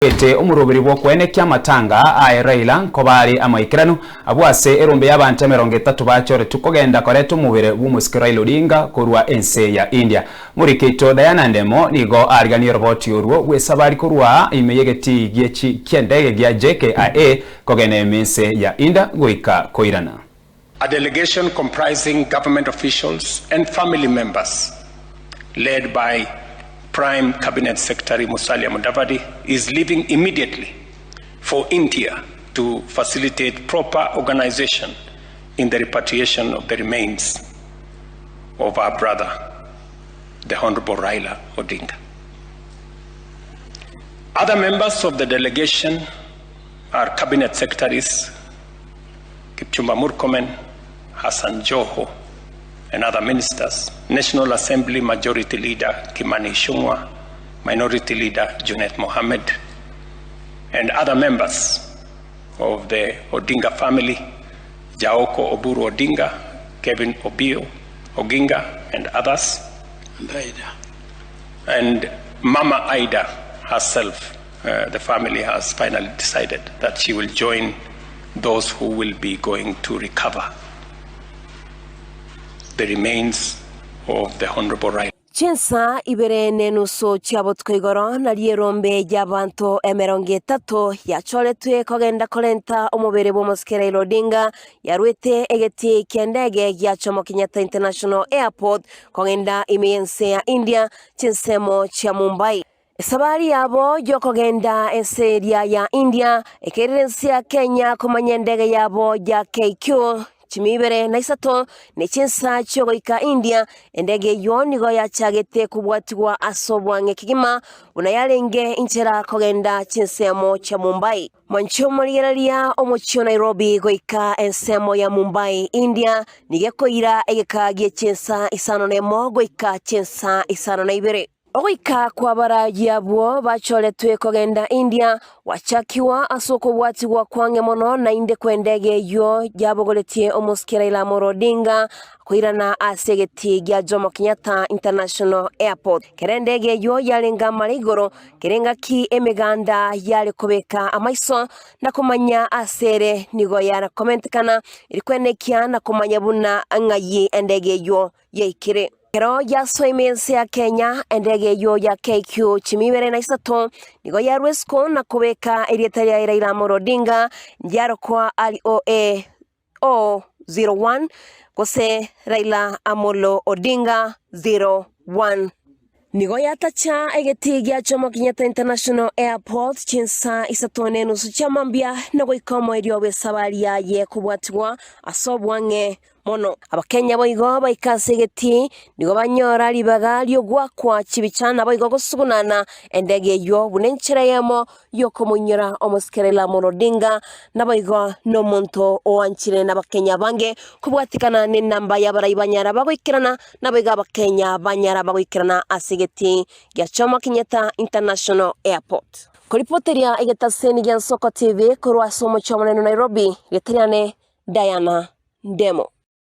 Ete omoroberi bw'okoenekia amatanga aye Raila nkoba are amaikeranu, abwo ase erombe y'abanto 30 bachoretwe kogenda koreta omobere bw'omosike Raila Odinga korwa ense ya India. Moriki oito Diana Ndemo nigo ariganie oroboti orwo bw'esabari korwa ime y'egetii gie ki'endege gia JKIA kogenda ime ense ya Inda goika koirana. A delegation comprising government officials and family members led by Prime Cabinet Secretary Musalia Mudavadi is leaving immediately for India to facilitate proper organization in the repatriation of the remains of our brother, the Honorable Raila Odinga. Other members of the delegation are Cabinet Secretaries Kipchumba Murkomen, Hassan Joho, and other ministers, National Assembly Majority Leader Kimani Ichung'wah, Minority Leader Junet Mohammed, and other members of the Odinga family, Jaoko Oburu Odinga, Kevin Obio Oginga, and others. And Ida. And Mama Ida herself, uh, the family has finally decided that she will join those who will be going to recover the remains of the Honorable Raila. Chinsa ibere nenusu chia botuko igoro nario erombe y'abanto 30 yachoretwe kogenda korenta omobere bw'omosike Raila Odinga yarwete egetii ki'endege gia Jomo Kenyatta International Airport kogenda ime y'ense ya India chinsemo chia Mumbai. Esabari yabo y'okogenda ense eria ya India ekerire ense ya Kenya komanya endege yabo ya KQ chimia ibere na isato ne chinsa chi'ogoika India. Endege eyio nigo yachagete kobwatigwa ase obwang'e kegima buna yarenge inchera kogenda chinsemo chia Mumbai. Mwanche omorigereria omochie o Nairobi goika ensemo ya Mumbai, India, nigo ekoira egeka gie chinsa isano nemo goika chinsa isano na ibere. Ogoika kw'abaraagia abwo bachoretwe kogenda India gwachakigwa ase okobwatigwa kw'ang'e mono naende kw'endege eyio yabogoretie omosike Raila Amolo Odinga koirana ase egetii gia Jomo Kenyatta International Airport. Kera endege eyio yarenge amare igoro, kera engaki emeganda yare kobeka amaiso na komanya ase ere nigo yare komentekana eri kwenekia na komanya buna ng'ai endege eyio yaikire. Ekero yasoa ime ense ya Kenya, endege eyio ya KQ 23 nigo yarwa isiko na kobeka erieta riaye Raila Amolo Odinga ndiarokwa ROA 001 gose Raila Amolo Odinga 01. Nigo yatacha egetii gia Jomo Kenyatta International Airport chinsa isato na enusu chia mambia na goika omoerio bw'esabari yaye kobwatigwa ase obwang'e mono. Abakenya boigo baika ase egetii, nigo banyora ribaga ri'ogoakwa chibicha naboigo gosugunana endege eyio buna enchera eyemo y'okomoinyora omosike Raila Amolo Odinga, naboigo nomonto oanchire n'Abakenya abange kobwatikana nenamba y'abarai banyara bagoikerana naboigo Abakenya banyara bagoikerana ase egetii gia Jomo Kenyatta International Airport. Koripoteria egetaseni gia Nsoko TV korwa ase omochie omonene o Nairobi, rieta riane Diana Ndemo.